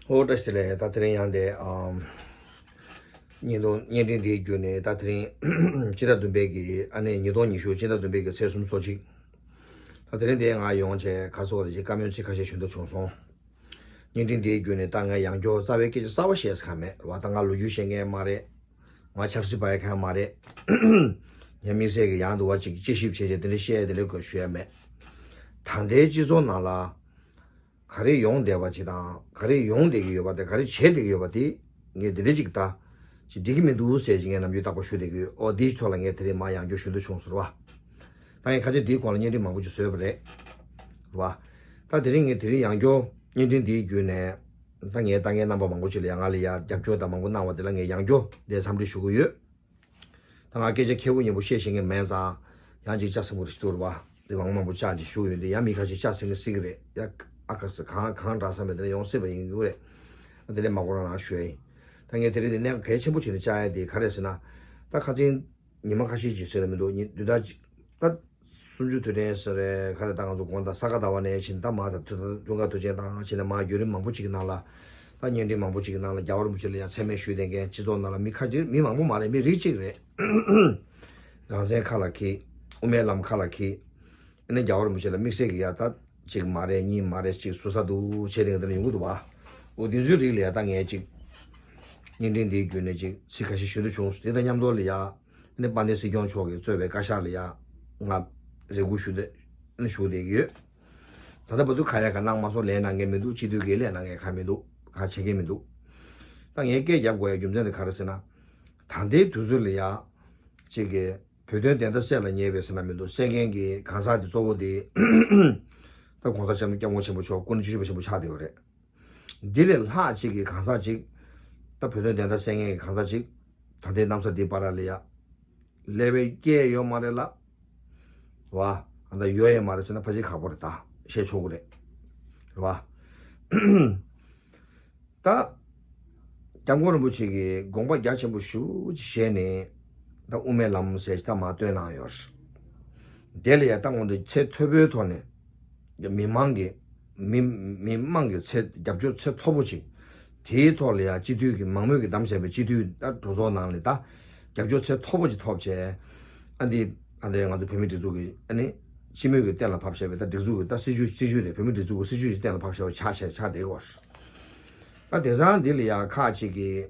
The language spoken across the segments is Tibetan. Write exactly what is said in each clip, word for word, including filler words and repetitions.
ཨོ་བཀྲ་ཤིས་བདེ་ལེགས། ད་དེ་རིང་ཡང་དེ་ཨམ། བརྙན་ཐུང་བརྙན་འཕྲིན་འདིའི་བརྒྱུད་ནས་ད་དེ་རིང་སྤྱི་ཟླ་བདུན་པའི་གི་ཨ་ནི་ཉིས་སྟོང་ཉི་ཤུ་སྤྱི་ཟླ་བདུན་པའི་གི་ཚེས་སུམ་ཅུ་སོ་གཅིག་ད་དེ་རིང་དེ་ང་ཡོང་བྱས་ག་སོགས་རེ་ཅིག་བཀའ་མོལ་ཚིག་ཁ་ཤས་ཞུ་འདོད་བྱུང་སོང་། བརྙན་འཕྲིན་འདིའི་བརྒྱུད་ནས་ད་ང་ཡང་བསྐྱར་རྩ་བའི་སྐད་ཆ་གསར་པ་བཤད་ས་གང་མེད་བ། ད་ང་ལོ་རྒྱུས་བཤད་མཁན་མ་རེད། ང་ཆབ་སྲིད་པ་ཡི་གང་མ་རེད། ངས་དམིགས་བསལ་གྱི་ཡང་དུ་བ་ཅིག་དཔྱད་ཞིབ་བྱས་བྱས་དེ་འདྲ་བཤད་དེ་འདྲ་དགོས་ཞུ་ཡ་མེད། ད་ལྟའི་སྤྱི་ཚོགས་ནང་ལ། ག་རེ་ཡོང་བསྡད་པ་ཅིག་དང་ག་རེ་ཡོང་བསྡད་ཀྱི་ཡོད་པ་དང་ག་རེ་བྱས་བསྡད་ཀྱི་ཡོད་པ་དེ་ངས་འདི་འདྲ་ཅིག་ད་ཅིག་འགྲིག་གི་མི་འདུག་ཟེར་ཅིག་ངས་ནམ་རྒྱུན་རྟག་པར་ཞུ་བསྡད་ཀྱི་ཡོད། ཨོ་དེའི་ཐོག་ལ་ངས་དེ་རིང་མར་ཡང་བསྐྱར་ཞུ་འདོད་བྱུང་ཟེར་བ། ད་ངས་ཁ་ཆེ་དེའི་སྐོར་ལ་བརྙན་འཕྲིན་མང་པོ་ཅིག་བཟོས་པ་རེད། རེད་བ། ད་དེ་རིང་ངས་དེ་རིང་ཡང་བསྐྱར་བརྙན་འཕྲིན་འདིའི་བརྒྱུད་ནས་ད་ངས་ལྟ་མཁན་རྣམ་པ་མང་པོ་ཅིག་ལ་ཡང་ང་ལ་ཡང་རྒྱབ་སྐྱོར་དང་མང་པོ་གནང་བ་དེ་ལ་ངས་ཡང་བསྐྱར་འདིར་འཚམས་འདྲི་ཞུ་གི་ཡོད། ད་ང་སྐད་ཆ་ཁེ་པོ་ཉེ་པོ་བཤད་ཤེས་མཁན་མེད་ཙང་། ཡང་ཅིག་ལྕགས་སྲིན་པོ་རེ་ཞིག་འདུག་རེད་པ། དེ་མང་མང་པོ་ལྕགས་ཅིག་ཞུ་ཡོད་དེ་ཡང་མི་ཁ་ཅིག་ལྕགས་སྲིན་གི་སྲིད་གི་རེད་ཡ། ཨ་ཁ་སི་གང་གང་འདྲ་ས་མེད་དེ་ནས་ཡོང་སྲིད་པ་ཡིན་གི་རེད། དེ་ལས་མ་གོ་རང་རང་ཞུ་ཡ་ཡིན། ད་ངས་དེ་རིང་དེ་གནད་འགག་གལ་ཆེན་པོ་བྱས་ནས་བཅར་ཡ་དེ་ག་རེ་ཟེར་ན། ད་ཁ་ཅིག་ཉི་མ་ཁ་ཤས་ཅིག་ཟེར་ལ་མི་འདུག་ཉི་བདུན་ཕྲག་ཅིག་ད། སུམ་ཅུ་དུས་དྲན་ཟེར་རེད་ག་རེ་ད་ང་ཚོ་དགོང་དག་ས་ག་ཟླ་བ་ནས་ཕྱིན་ད་མ་ད་དུས་ད་ཀྲུང་ག་དུས་ཆེན་དང་ཕྱིན་ནས་མ་བརྒྱུད་རིམ་མང་པོ་ཅིག་གི་ནང་ལ། ད་བརྙན་འཕྲིན་མང་པོ་ཅིག་གི་ནང་ལ་རྒྱལ་བ་རིན་པོ་ཆེ་ལ་ཡང་མཚན་སྨད་ཞུས་བསྡད་མཁན་སྤྱི་ཚོགས་ནང་ལ་མི་ཁ་ཅིག་མི་མང་པོ་མ་རེད། མི་རིགས་གཅིག་རེད། རང་བཙན་ཁ་ལ་འཁྱེར། དབུ་མའི་ལམ་ཁ་ལ་འཁྱེར། ཨ་ནི་རྒྱལ་བ་རིན་པོ་ཆེ་ལ་དམིགས་བསལ་གྱི་ཡ་ད་གཅིག་མ་རེད་གཉིས་མ་རེད་གཅིག་ཟུར་ཟ་འདུག་བྱས་ཏེ་ང་ད་ནི་ཡོང་གི་འདུག་བ། འོ་དེ་ཚོའི་རིགས་ལ་ཡ་ད་ངས་གཅིག་བརྙན་འཕྲིན་འདིའི་བརྒྱུད་ནས་གཅིག་ཚིག་ཁ་ཤས་ཞུ་འདོད་བྱུང་སོང་། དེ་དང་མཉམ་དུ་ལ་ཡ། ནི་དཔལ་ལྡན་སྲིད་སྐྱོང་མཆོག་གིས་གཙོས་པའི་བཀའ་ཤག་ལ་ཡ་ང་རེ་སྐུལ་ཞུ་འདོད་ནི་ཞུ་བསྡད་ཀྱི་ཡོད། ད་ལྟ་བར་དུ་ག་ཡ་ག་གནང་མ་སོང་། ལན་གནང་མཁན་མི་འདུག་སྤྱི་འཐུས་ཀྱི་ལན་གནང་མཁན་གང་མི་འདུག་གང་བྱེད་མཁན་མི་འདུག་ད་ངས་སྐད་རྒྱབ་དགོས་ཡ་རྒྱུ་མཚན་དེ་ག་རེ་ཟེར་ན། ད་ལྟའི་དུས་ཚོད་ལ་ཡ་གཅིག་གི་བོད་དོན་བདེན་མཐའ་གསལ་ལ་ཉེ་བའི་ཟེར་ན་མི་འདུག་གསལ་མཁན་གྱི་གང་ཟག་དེ་གཙོ་བོ་དེ་ད་གོང་ས་སྐྱབས་མགོན་ཆེན་པོ་མཆོག་སྐུ་ན་ཆེ་ཞུ་བ་ཆེན་པོ་ཆགས་བསྡད་ཡོད་རེད། འདི་ལས་ལྷག་ཅིག་གི་གང་ཟག་ཅིག་ད་བོད་དོན་བདེན་མཐའ་གསལ་མཁན་གྱི་གང་ཟག་ཅིག་ད་ལྟའི་གནམ་ས་འདི་བར་ལ་ཡ། སླེབས་པའི་སྐལ་ཡོད་མ་རེད་ལ། བ། ཨ་ད་ཡོད་ཡོད་མ་རེད་ཟེར་ན་ཕལ་ཆེར་ཁག་པོ་རེད་ད། བཤད་ཆོག་གི་རེད། རེད་བ། ད། སྐྱབས་མགོན་རིན་པོ་ཆེ་གིས་དགོངས་པ་རྒྱ་ཆེན་པོ་ཞེ་པོ་ཅིག་བཞེས་ནས། ད་དབུ་མའི་ལམ་ཟེར་ཅིག་ད་མར་བཏོན་གནང་ཡོད་རེད། དེ་ལ་ཡ་ད་ང་ཚོ་ཚད་མཐོ་པོའི་ཐོག་ནས། མི་མང་གི། མི་མི་མང་གི་ཚད་རྒྱབ་སྐྱོར་ཚད་མཐོ་པོ་ཅིག་དེའི་ཐོག་ལ་ཡ་སྤྱི་འཐུས་ཀྱི་མང་མོས་ཀྱིས་བདམས་བྱས་པའི་སྤྱི་འཐུས་ད་གྲོས་ཚོགས་ནང་ལ་ད་རྒྱབ་སྐྱོར་ཚད་མཐོ་པོ་ཅིག་ཐོབ་བྱས། ཨ་འདི་ཨ་འདི་ང་ཚོ་བོད་མིའི་སྒྲིག་འཛུགས་ཀྱི་ཨ་ནི་སྤྱི་མོས་ཀྱིས་གཏན་ལ་ཕབ་བྱས་པའི་ད་སྒྲིག་འཛུགས་ཀྱི་ད་སྲིད་ཇུས་སྲིད་ཇུས་རེད། བོད་མིའི་སྒྲིག་འཛུགས་ཀྱི་སྲིད་ཇུས་ཅིག་གཏན་ལ་ཕབ་བྱས་པ་ཆགས་བྱས་ཆགས་བསྡད་ཡོད་རེད། ད་དེང་སང་འདི་ལ་ཡ་ཁག་ཅིག་གིས་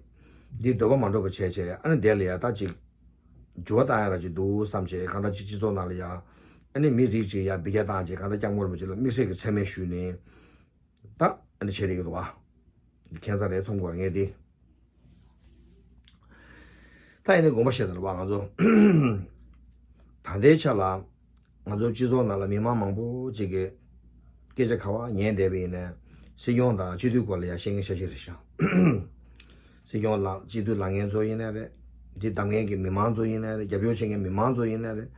འདི་འདོད་པ་མ་འགྲུབ་པ་བྱས་བྱས་ཨ་ནི་འདི་ལ་ཡ་ད་ཅིག་འགྱུར་བ་བཏང་ཡ་ར་ཅིག་འདུག་བསམ་བྱས་གང་ལྟར་ཅིག་སྤྱི་ཚོགས་ནང་ལ་ཡ་ཨ་ནི་མི་རིགས་ཅིག་ཡ་འབུད་རྒྱག་བཏང་བྱས་གང་ལྟར་སྐྱབས་མགོན་རིན་པོ་ཆེ་ལ་དམིགས་བསལ་གྱི་མཚན་སྨད་ཞུས་ནས། ད་ཨ་ནི་བྱེད་བསྡད་ཀྱི་འདུག་བ། ཁྱད་མཚར་རེད་མཐོང་གི་ངས་འདི། ད་ཡིན་ནའི་དགོངས་པ་བཞེས་དང་བ་ང་ཚོ། ད་ལྟའི་ཆ་ལ་ང་ཚོ་སྤྱི་ཚོགས་ནང་ལ་མི་མང་མང་པོ་ཅིག་གིས་སྐད་ཆ་ག་བ་ཉན་བསྡད་པ་ཡིན་ནའི་སྲིད་སྐྱོང་དང་སྤྱི་འཐུས་སྐོར་ལ་ཡང་བཤད་མཁན་ཤ་ཤེད་རེད་ཤག་སྲིད་སྐྱོང་ལ་སྤྱི་འཐུས་ལངས་མཁན་ཚོ་ཡིན་ནའི་རེད། འདི་བདམས་མཁན་གྱི་མི་མང་ཚོ་ཡིན་ནའི་རེད། རྒྱབ་སྐྱོར་བྱེད་མཁན་མི་མང་ཚོ་ཡིན་ནའི་རེད།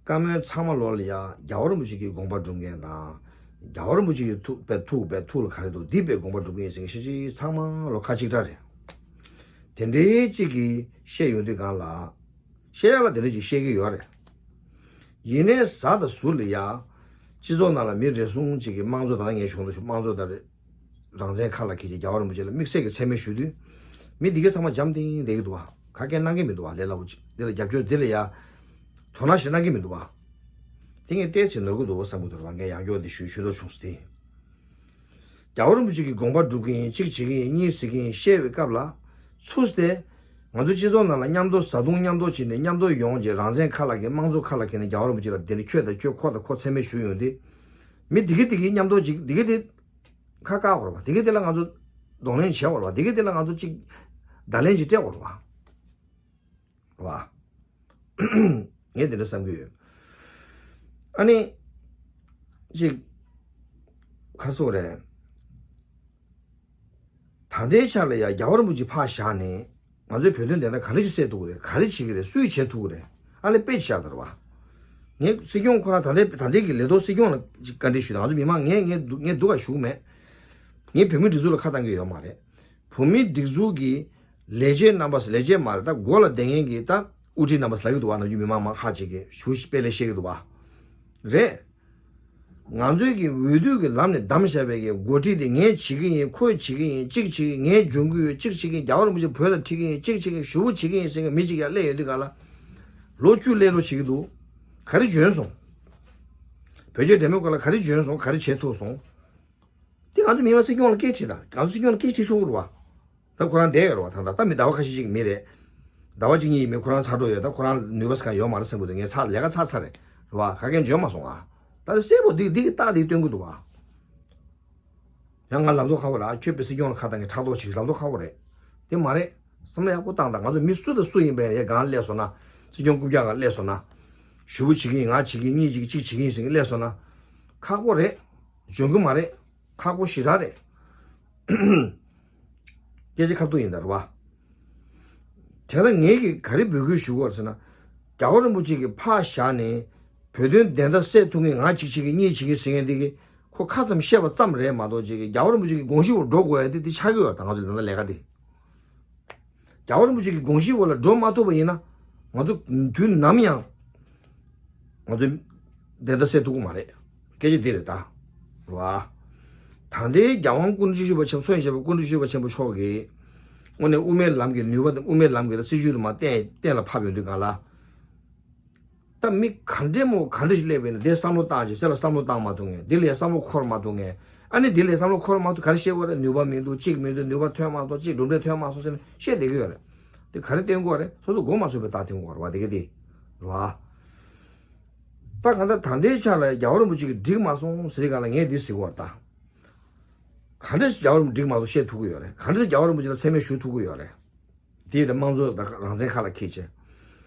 བཀའ་མོལ་ཚང་མ་ལོག་ལ་ཡ་རྒྱལ་བ་རིན་པོ་ཆེ་གི་དགོངས་པ་སྒྲུབ་མཁན་དང་། རྒྱལ་བ་རིན་པོ་ཆེ་གི་ཐུགས་པའི་ཐུགས་པའི་ཐུགས་ལ་ག་རེ་འདུག་འདི་པའི་དགོངས་པ་སྒྲུབ་མཁན་ཟེར་མཁན་ཤེས་ཅིག་ཚང་མ་ལོག་ཁ་གཅིག་གྲགས་རེད། དེ་འདྲའི་གཅིག་གིས་བཤད་ཡོང་དུས་གང་ལ། བཤད་ཡག་ལ་དེ་འདྲ་ཅིག་བཤད་ཀྱི་ཡོད་རེད། ཡིན་ནའི་གཟའ་དང་ཟུར་ལ་ཡ། སྤྱི་ཚོགས་ནང་ལ་མི་རེ་ཟུང་ཅིག་གིས་དམངས་གཙོ་ད་ལྟ་ངས་གཞུང་དུ་དམངས་གཙོ་ད་རེད། རང་བཙན་ཁ་ལ་འཁྱེར་བྱས་རྒྱལ་བ་རིན་པོ་ཆེ་ལ་དམིགས་བསལ་གྱི་མཚན་སྨད་ཞུ་དུས། མི་འདི་གའི་ཚང་མ་འཇམ་ཐིང་བསྡད་ཀྱི་འདུག་བ། ག་གེ་གནང་གི་མི་འདུག་བ། ལས་སླ་པོ་ཅིག་འདི་ལ་རྒྱབ་སྐྱོར་འདི་ལ་ཡ། དོ་སྣང་ཞིག་གནང་གི་མི་འདུག་བ། དེ་ངས་བལྟས་ཚེ་ནོར་གྱི་འདུག་བསམ་གྱི་འདུག་བ། ངས་ཡང་བསྐྱར་འདི་ཞུ་ཞུ་འདོད་བྱུང་སོང་དེ། རྒྱལ་བ་རིན་པོ་ཆེ་གི་དགོངས་པ་སྒྲུབ་ཀྱི་ཡིན་གཅིག་བྱེད་ཀྱི་ཡིན་གཉིས་ཟེར་གྱི་ཡིན་བཤད་པའི་སྐབས་ལ། ཚུགས་ཏེ། ང་ཚོ་སྤྱི་ཚོགས་ནང་ལ་མཉམ་དུ་བཟའ་བཏུང་མཉམ་དུ་བྱས་ནས་མཉམ་དུ་ཡོང་རྗེས་རང་བཙན་ཁ་ལ་འཁྱེར་དམངས་གཙོ་ཁ་ལ་འཁྱེར་ནས་རྒྱལ་བ་རིན་པོ་ཆེ་ལ་འདི་ནས་ཁྱོད་དང་ཁྱོད་ཁོ་དང་ཁོ་མཚན་སྨད་ཞུས་ཡོང་དུས། མི་འདི་གི་འདི་གི་མཉམ་དུ་ཅིག་འདི་གི་འདི། ཁ་བཀག་དགོས་རེད་བ། དེ་གི་དེ་ལ་ང་ཚོ་གདོང་ལེན་བྱེད་དགོས་རེད་བ། དེ་གི་དེ་ལ་ང་ཚོ་གཅིག་བརྡ་ལན་ཅིག་སྤྲད་དགོས་རེད་བ། རེད་བ། ངས་དེ་འདྲ་བསམ་གྱི་ཡོད། ཨ་ནི། གཅིག་ཁ་སོག་རེད། ད་ལྟའི་ཆ་ལ་ཡ་རྒྱལ་བ་རིན་པོ་ཆེ་ཕར་བཞག་ནས། ང་ཚོའི་བོད་དོན་བདེན་མཐའ་ག་འདྲ་ཞིག་སེལ་ཐུབ་ཀྱི་རེད། ག་རེ་བྱེད་ཀྱི་རེད། སུས་བྱེད་ཐུབ་ཀྱི་རེད། ཨ་ལས་དཔེ་བཞག་དར་བ། ངས་སྲིད་སྐྱོང་ཁོ་རང་ད་ལྟའི་ད་ལྟའི་གི་ལས་ཐོག་སྲིད་སྐྱོང་ལ་ཅིག་བཀའ་འདྲི་ཞུས་དང་། ང་ཚོ་མི་མང་ངས་ངས་སྡུག་ངས་སྡུག་ག་ཞུ་གི་མེད། ངས་བོད་མིའི་སྒྲིག་འཛུགས་ལ་ཁ་བཏང་གི་ཡོད་མ་རེད། བོད་མིའི་སྒྲིག་འཛུགས་ཀྱི་ལས་བྱེད་རྣམ་པ་ལས་བྱེད་མ་རེད། ད་མགོ་ལ་བསྡད་མཁན་གྱི་ད་དབུ་ཁྲིད་རྣམ་པ་ལབ་ཀྱི་འདུག་བ། ནམ་རྒྱུན་མི་མང་མང་ཧ་ཅིག་གི་ཞུ་དཔེ་ལས་བཤད་ཀྱི་འདུག་བ། རེད། ང་ཚོའི་གི་འོས་བསྡུ་གི་ལམ་ནས་བདམས་བཞག་པའི་གི་འགོ་ཁྲིད་དེ་ངས་བྱེད་ཀྱི་ཡིན། ཁོས་བྱེད་ཀྱི་ཡིན། གཅིག་བྱེད་ཀྱི་ཡིན། ངས་འཇོན་གྱི་ཡོད། གཅིག་བྱེད་ཀྱི་ཡིན། རྒྱལ་བ་རིན་པོ་ཆེ་བོད་ལ་ཁྲིད་ཀྱི་ཡིན། གཅིག་བྱེད་ཀྱི་ཡིན། ཞུ་བོ་བྱེད་ཀྱི་ཡིན་ཟེར་མཁན་མི་གཅིག་ཡར་སླེབས་ཡོང་དུས་ག་ལ། ལོ་བཅུ་སླེབས་རོགས་བྱེད་ཀྱི་འདུག་ག་རེ་འཇོན་སོང་། བོད་རྒྱའི་འབྲེལ་མོལ་སྐོར་ལ་ག་རེ་འཇོན་སོང་། ག་རེ་བྱེད་ཐུབ་སོང་། དེ་ང་ཚོ་མི་མང་སྲིད་སྐྱོང་ལ་སྐད་ཁྲིད་དང་། ང་ཚོ་སྲིད་སྐྱོང་ལ་སྐད་ཁྲིད་ཆོག་གི་རེད་བ། ད་ཁོ་རང་བསྡད་ཡོད་རེད་བ། ད་ད་ད་མི་ཟླ་བ་ཁ་ཤས་ཅིག་མི་རེད། ཟླ་བ་གཅིག་གཉིས་ཡིན་མིན་ཁོ་རང་ཚར་འགྲོ་ཡོད། ད་ཁོ་རང་ནུས་པ་ས་གང་ཡོད་མ་རེད་བསམ་གི་འདུག་ངས་ཚར་ལས་ཀ་ཚར་ཚར་རེད་རེད་བ། ག་གེ་འཇོན་མ་སོང་ཨ། ད་གསལ་པོ་འདི་འདི་གི་རྟགས་འདི་སྟོན་གི་འདུག་བ། ཡང་ང་ལམ་ཐོག་ཁ་བོ་ར་ཁྱོད་པའི་སྲིད་སྐྱོང་ལ་ཁ་བཏང་གི་ཕྲག་དོག་ཅིག་ལམ་ཐོག་ཁ་བོ་རེད། དེ་མ་རེད། བསམ་བློ་ཡག་པོ་བཏང་དང་། ང་ཚོ་མི་སུ་དང་སུ་ཡིན་པའི་ཡ་གང་སླེབས་སོང་ན། སྲིད་སྐྱོང་རྐུབ་བཀྱག་གང་སླེབས་སོང་ན། ཞུ་བོ་བྱེད་ཀྱི་ཡིན། ང་བྱེད་ཀྱི་ཡིན། གཉིས་བྱེད་ཀྱི་གཅིག་བྱེད་ཀྱི་ཡིན་ཟེར་གི་སླེབས་སོང་ན། ཁག་པོ་རེད། འཇོན་གི་མ་རེད། ཁག་པོ་ཞེ་དྲག་རེད། སྐད་ཆ་ཁ་ཐུག་ཡིན་ད་རེད་བ། དེ་ལ་ངས་ཀྱི་ག་རེ་འབོད་སྐུལ་ཞུ་དགོས་ཟེར་ན། རྒྱལ་བ་རིན་པོ་ཆེ་གི་ཕར་བཞག་ནས་བོད་དོན་བདེན་མཐའ་གསལ་ཐུབ་མཁན། ང་གཅིག་བྱེད་ཀྱི་གཉིས་བྱེད་ཀྱི་ཟེར་མཁན་དེ་གི་ཁོ་ཁ་ཙམ་བཤད་པ་ཙམ་རེད་མ་གཏོགས། ཅིག་གི་རྒྱལ་བ་རིན་པོ་ཆེ་གི་དགོངས་གཞི་འོག་འགྲོ་དགོས་ཡ་དེ་དེ་ཆགས་ཀྱི་ཡོད། ད་ང་ཚོ་ད་ལྟ་ལས་ཀ་དེ། རྒྱལ་བ་རིན་པོ་ཆེ་གི་དགོངས་གཞི་འོག་ལ་འགྲོ་མ་ཐུབ་པ་ཡིན་ན། ང་ཚོ་དུས་ནམ་ཡང་ང་ཚོ་བདེན་མཐའ་གསལ་ཐུབ་ཀྱི་མ་རེད། སྐད་ཆ་འདི་རེད་ད། རེད་བ། ད་ལྟའི་རྒྱལ་དབང་སྐུ་ཕྲེང་བཅུ་བཞི་པ་ཆེན་པོ། མཚོ་ཡི་ཞབས་པད་སྐུ་ཕྲེང་བཅུ་བཞི་པ་ཆེན་པོ་མཆོག་གིས་དངོས་གནས་དབུ་མའི་ལམ་གྱི་ནུས་པ་དང་། དབུ་མའི་ལམ་གྱི་སྲིད་བྱུས་དུ་མ་གཏན་གཏན་ལ་ཕབ་ཡོང་དུས་གང་ལ། ད་མི་ག་འདྲས་མོ་ག་འདྲས་ཤིག་སླེབས་པ་ཡིན་ན། དེ་བསམ་བློ་བཏང་ཅིག་ཟེར་ལ་བསམ་བློ་བཏང་མ་ཐུབ་མཁན། དེ་ལ་བསམ་བློ་འཁོར་མ་ཐུབ་མཁན། ཨ་ནི་དེ་ལ་བསམ་བློ་འཁོར་མ་ཐུབ། ག་རེ་བཤད་དགོས་རེད། ནུས་པ་མི་འདུག་གཅིག་མི་འདུག་ནུས་པ་ཐོན་མ་སོང་། གཅིག་གྲུབ་འབྲས་ཐོན་མ་སོང་ཟེར་ནས་བཤད་བསྡད་ཀྱི་ཡོད་རེད། དེ་ག་རེ་བསྟན་དགོས་རེད། སོ་སོ་མགོ་མ་ཚོས་པའི་རྟགས་བསྟན་དགོས་རེད་བ། དེ་ག་དེ་རེད་བ། ད་གང་ལྟར་ད་ལྟའི་ཆ་ལ་རྒྱལ་བ་རིན་པོ་ཆེ་གིས་འགྲིག་མ་སོང་ཟེར་ག་ལ་ངས་འདི་ཟེར་དགོས་རེད་ད། ག་འདྲས་རྒྱལ་བ་རིན་པོ་འགྲིག་མ་སོང་བཤད་ཐུབ་ཀྱི་ཡོད་རེད། ག་འདྲས་རྒྱལ་བ་རིན་པོ་ཆེ་ལ་མཚན་སྨད་ཞུ་ཐུབ་ཀྱི་ཡོད་རེད། དེ་ཡིན་དུས་དམངས་གཙོ་དང་རང་བཙན་ཁ་ལ་འཁྱེར་བྱས།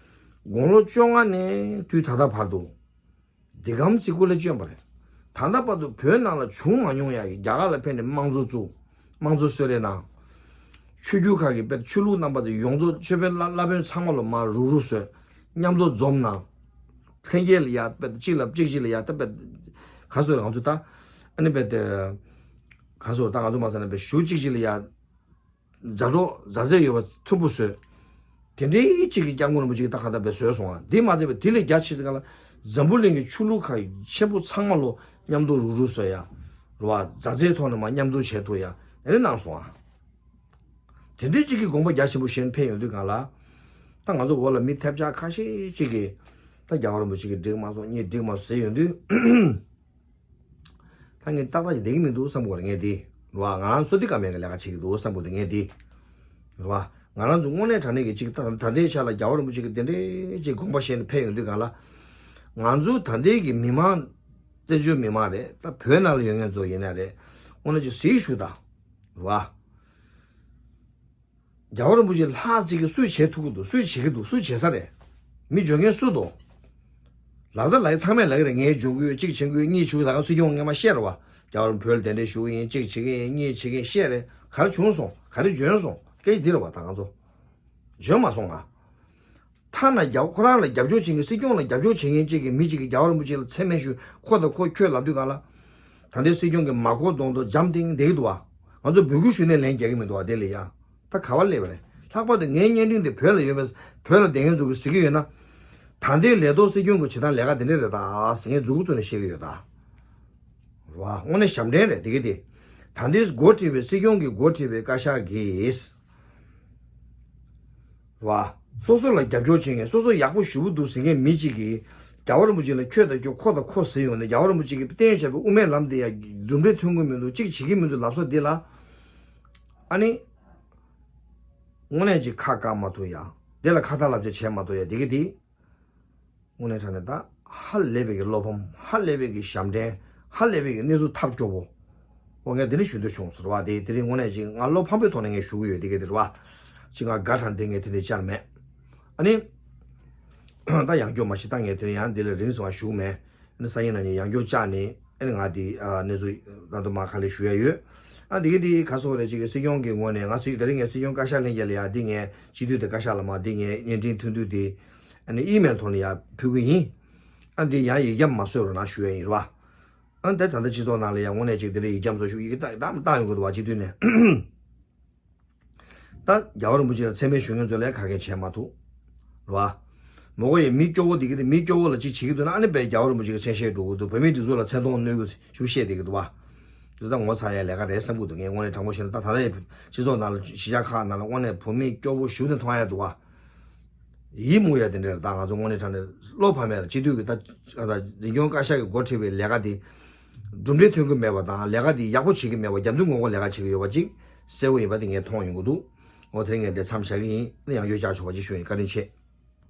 དགུང་ལོ་བཅོ་ལྔ་ནས་དུས་ད་ལྟ་བར་དུ། འདི་གམ་ཚིག་སྐུ་ལ་བསྐྱོན་པ་རེད། ད་ལྟ་བར་དུ་བོད་ནང་ལ་བྱུང་མ་མྱོང་ཡ་གི་རྒྱ་གར་ལ་ཕེབས་ནས་དམངས་གཙོ་བཙུགས། དམངས་གཙོ་གསོལ་རས་གནང་། ཆོས་བརྒྱུད་ཁག་གི་དཔེ་ཆོས་ལུགས་རྣམ་པ་དེ་ཡོངས་རྫོགས་ཆོས་དཔོན་བླ་བླ་དཔོན་ཚང་མ་ལ་མར་རུག་རུག་བཟོས། མཉམ་དུ་འཛོམས་གནང་། ལྷན་རྒྱས་ལ་ཡ་དཔེ་གཅིག་ལ་གཅིག་གཅིག་ལ་ཡ་ད་དཔེ་ག་ཚོད་ང་ཚོ་ད་ཨ་ནི་དཔེ་དེ་ག་ཚོད་ད་ང་ཚོ་མ་ཚད་ན་དཔེ་གཞུག་གཅིག་གཅིག་ལ་ཡ། མཛའ་གྲོགས་མཛའ་བརྩེ་ཡོད་པ་མཐུན་པོ་བཟོས། དེ་འདྲའི་གཅིག་གི་སྐྱབས་མགོན་རིན་པོ་ཆེ་གིས་ད་ག་ད་བས་བཟོས་སོང་བ། འདི་མ་ཚད་པ་དེ་ལས་རྒྱ་ཆེ་ཙམ་ལ་འཛམ་བུ་གླིང་གི་ཆོས་ལུགས་ཁག་ཆེན་པོ་ཚང་མ་ལོ་མཉམ་དུ་རུག་རུག་བཟོས་ཡ། རེད་བ། མཛའ་བརྩེའི་ཐོག་ནས་མ་མཉམ་དུ་བྱེད་ཐུབ་ཡ་ཨེ་རེ་གནང་སོང་བ། དེ་འདྲའི་གཅིག་གི་དགོངས་པ་རྒྱ་ཆེན་པོ་བཞེས་ཕེབས་ཡོང་དུས་གང་ལ། ད་ང་ཚོ་འོག་ལ་མི་ཐེབས་ཆག་ཁ་ཤས་གཅིག་གིས་ད་རྒྱལ་བ་རིན་པོ་ཆེ་གིས་འགྲིག་མ་སོང་། གཉིས་འགྲིག་མ་སོང་ཟེར་ཡོང་དུས། ད་ངས་ཏག་ཏག་ཅིག་བསྡད་ཀྱི་མི་འདུག་བསམ་གྱི་ཡོད་རེད་ངས་འདི། རེད་བ། ང་རང་བསོད་བདེ་ཀ་མེད་ཀྱི་ལས་ཀ་བྱེད་ཀྱི་འདུག་བསམ་གྱི་འདུག་ངས་འདི། རེད་བ། ང་རང་ཚོ་དངོས་གནས་དྲང་གནས་ཀྱི་ཅིག་ད་ད་ལྟའི་ཆ་ལ་རྒྱལ་བ་རིན་པོ་ཆེ་གི་དེ་འདྲའི་ཅིག་དགོངས་པ་བཞེས་ནས་ཕེབས་ཡོང་དུས་གང་ལ། ང་ཚོ་ད་ལྟའི་གི་མི་མང་། བཙན་བྱོལ་མི་མང་རེད། ད་བོད་ནང་ལ་ཡོད་མཁན་ཚོ་ཡིན་ན་རེད། དངོས་གནས་ཅིག་གཟིགས་ཞུ་དང་། རེད་བ། རྒྱལ་བ་རིན་པོ་ཆེ་ལྷག་ཅིག་གིས་སུས་བྱེད་ཐུབ་ཀྱི་འདུག་སུས་བྱེད་ཀྱི་འདུག་སུས་བྱེད་ས་རེད། མི་འཇོན་མཁན་སུ་འདུག་ལབ་ད་ལབ་ཡ་ཚང་མས་ལབ་ཀྱི་རེད། ངས་འཇོན་གྱི་ཡོད། གཅིག་བྱེད་ཀྱི་ཡོད། གཉིས་བྱེད་ཀྱི་ཡོད། ད་ག་སྲིད་སྐྱོང་སྔས་མ་བཤད་རེད་བ། རྒྱལ་བ་རིན་པོ་བོད་ལ་གདན་འདྲེན་ཞུ་གི་ཡིན། གཅིག་བྱེད་ཀྱི་ཡིན། གཉིས་བྱེད་ཀྱི་ཡིན་བཤད་རེད། ག་རེ་བྱུང་སོང་། ག་རེ་འཇོན་སོང་། སྐད་ཆ་འདི་རེད་བ། ད་ང་ཚོ་འཇོན་མ་སོང་ང་། ཐ་ན་རྒྱ་ཁོ་རང་ལ་རྒྱབ་སྐྱོར་བྱེད་མཁན། སྲིད་སྐྱོང་ལ་རྒྱབ་སྐྱོར་བྱེད་མཁན་གཅིག་གིས་མི་གཅིག་གིས་རྒྱལ་བ་རིན་པོ་ཆེ་ལ་མཚན་སྨད་ཞུ། ཁོ་དང་ཁོ་ཁྱོད་ལབ་དུས་གང་ལ། ད་ལྟའི་སྲིད་སྐྱོང་གིས་མ་གོ་གདོང་དུ་འཇམ་ཐིང་བསྡད་ཀྱི་འདུག་བ། ང་ཚོ་འབོད་སྐུལ་ཞུས་ནས་ལན་རྒྱག་གི་མི་འདུག་བ། དེ་ལས་ཡ། ད་ག་བ་སླེབས་པ་རེད། ལྷག་པར་དུ་ངའི་བརྙན་འཕྲིན་དེ་བོད་ལ་ཡོད་པའི་བོད་ལ་བསྡད་མཁན་ཚོ་གིས་གཟིགས་ཀྱི་ཡོད་ན། ད་ལྟའི་ལས་ཐོག་སྲིད་སྐྱོང་གི་བྱེད་སྟངས་ལས་ཀ་དེ་འདྲས་རེད་ད་ཟེར་ངས་མཛུབ་གུ་བཙུགས་ནས་བཤད་ཀྱི་ཡོད་ད། རེད་བ། དངོས་གནས་ཞབས་འདྲེན་རེད་དེ་གི་དེ། ད་ལྟའི་འགོ་ཁྲིད་པའི་སྲིད་སྐྱོང་གི་འགོ་ཁྲིད་པའི་བཀའ་ཤག་གིས། རེད་བ། སོ་སོ་ལ་རྒྱབ་སྐྱོར་བྱེད་མཁན། སོ་སོ་ཡག་པོ་ཞེ་པོ་འདུག་ཟེར་མཁན་མི་གཅིག་གིས་རྒྱལ་བ་རིན་པོ་ཆེ་ལ་ཁྱོད་དང་ཁྱོད། ཁོ་དང་ཁོ་ཟེར་ཡོང་ནས། རྒྱལ་བ་རིན་པོ་ཆེ་གིས་བསྟན་བཞག་པའི་དབུ་མའི་ལམ་དེ་ཡ་གྲུབ་འབྲས་ཐོན་གྱི་མི་འདུག་གཅིག་བྱེད་ཀྱི་མི་འདུག་ལབ་ས་དེ་ལ། ཨ་ནི། དངོས་གནས་ཅིག་ཁ་བཀག་མ་ཐུབ་ཡ། དེ་ལ་ཁ་ཏ་ལབ་བྱ་བྱེད་མ་ཐུབ་ཡ་དེ་གི་དེ། དངོས་གནས་དྲང་གནས་ད་ཧ་ལས་པའི་གི་བློ་ཕམ། ཧ་ལས་པའི་གི་ཞབས་འདྲེན། ཧ་ལས་པའི་གི་གནས་ཚུལ་ཐབས་སྐྱོ་པོ། འོ་ངས་འདི་འདྲ་ཞུ་འདོད་བྱུང་ཟེར་བ་དེ། དེ་རིང་དངོས་གནས་ཅིག་ང་བློ་ཕམ་པའི་ཐོག་ནས་ངས་ཞུ་གི་ཡོད། དེ་ག་དེ་རེད་བ། ཅིག་ང་དགའ་དྲགས་འདི་ངས་དེ་འདྲ་བཅར་མེད། ཨ་ནི། ད་ཡང་སྐྱོ་མ་ཤི་ད་ངས་དེ་རིང་ཡང་འདི་ལ་རིང་སོང་བ་ཞུ་གི་མེད། ཨ་ནི་སང་ཉིན་གནངས་ཉིན་ཡང་སྐྱོ་བཅར་ནས། ཨ་ནི་ང་དེ་ཨ་གནས་ཚུལ་ད་དུང་མ་ག་ལེ་ཞུ་ཡ་ཡོད། ཨ་འདི་ག་དེ་ག་སོགས་རེད། ཅིག་གི་སྲིད་སྐྱོང་གི་ངོས་ནས་ང་ཚོས་དེ་རིང་ངས་སྲིད་སྐྱོང་བཀའ་ཤག་ལྷན་རྒྱས་ལ་ཡ་འདི་ངས་སྤྱི་འཐུས་དེ་བཀའ་ཤག་ལ་མ་འདི་ངས་བརྙན་འཕྲིན་ཐུང་ཐུང་དེ་ཨ་ནི་ཨི་མེལ་ཐོག་ནས་ཡ་ཕུལ་གི་ཡིན། ཨ་འདི་ཡང་ཡིག་རྒྱ་མ་བཟོས་རོགས་གནང་ཞུ་ཡ་ཡིན་རེད་བ། ཨ་ད་ད་ལྟ་སྤྱི་ཚོགས་ནང་ལ་ཡང་དངོས་གནས་ཅིག་དེ་འདྲའི་ཡིག་རྒྱ་བཟོ་ཞུ་ཡི་གེ་ཏག་ཏག་བཏང་ཡོང་གི་འདུག་བ། སྤྱི་འཐུས་ནས། ད་རྒྱལ་བ་རིན་པོ་ཆེ་ལ་མཚན་སྨད་ཞུ་མཁན་ཚོ་ལ་ཁ་སྐད་བྱས་མ་ཐུབ། རེད་བ། མོ་གོ་ཡི་མི་སྐྱོ་བོ་དེ་གི་དེ་མི་སྐྱོ་བོ་ལ་ཅིག་བྱེད་ཀྱི་འདུག་ན། ཨ་ནི་བས་རྒྱལ་བ་རིན་པོ་ཆེ་གི་མཚན་ཤས་འགྲོ་གི་འདུག་བོད་མིའི་སྒྲིག་འཛུགས་ལ་མཚན་མཐོང་གནོད་གི་ཞུ་བཤད་བསྡད་ཀྱི་འདུག་བ། དེ་ད་ངོ་ཚ་ཡ་ལས་ཀ་རེད་བསམ་གི་འདུག་ངས་དངོས་གནས་དྲང་པོ་བཤད་ན། ད་ད་ལྟའི་སྤྱི་ཚོགས་ནང་ལ་གཞིས་ཆགས་ཁག་ནང་ལ་དངོས་གནས་བོད་མི་སྐྱོ་བོ་ཞུ་ནས་མཐོང་ཡ་འདུག་བ། ཡིད་མུག་ཡ་དེ་འདྲ་རེད། ད་ང་ཚོ་དངོས་གནས་དྲང་གནས་བློ་ཕམ་ཡ་ལ། སྤྱི་འཐུས་ཀྱི་ད་ད་འཛིན་སྐྱོང་བཀའ་ཤག་གི་འགོ་ཁྲིད་པའི་ལས་ཀ་དེ་གྲུབ་འབྲས་ཐོན་གི་མེད་པ་དང་། ལས་ཀ་དེ་ཡག་པོ་བྱེད་གི་མེད་པ། རྒྱབ་མདུན་ངོ་ལྐོག་ལས་ཀ་བྱེད་གི་ཡོད་པ་ཅིག་གསལ་བོ་ཡིན་པ་དེ་ངས་མཐོང་ཡོང་གི་འདུག་འོ་དེ་ངས་དེ་མཚམས་བཞག་གི་ཡིན། ཡང་ཡོད་ཀྱག་ཆོག་པ་ཅིག་ཞུ་ཡིན། བཀའ་དྲིན་ཆེ།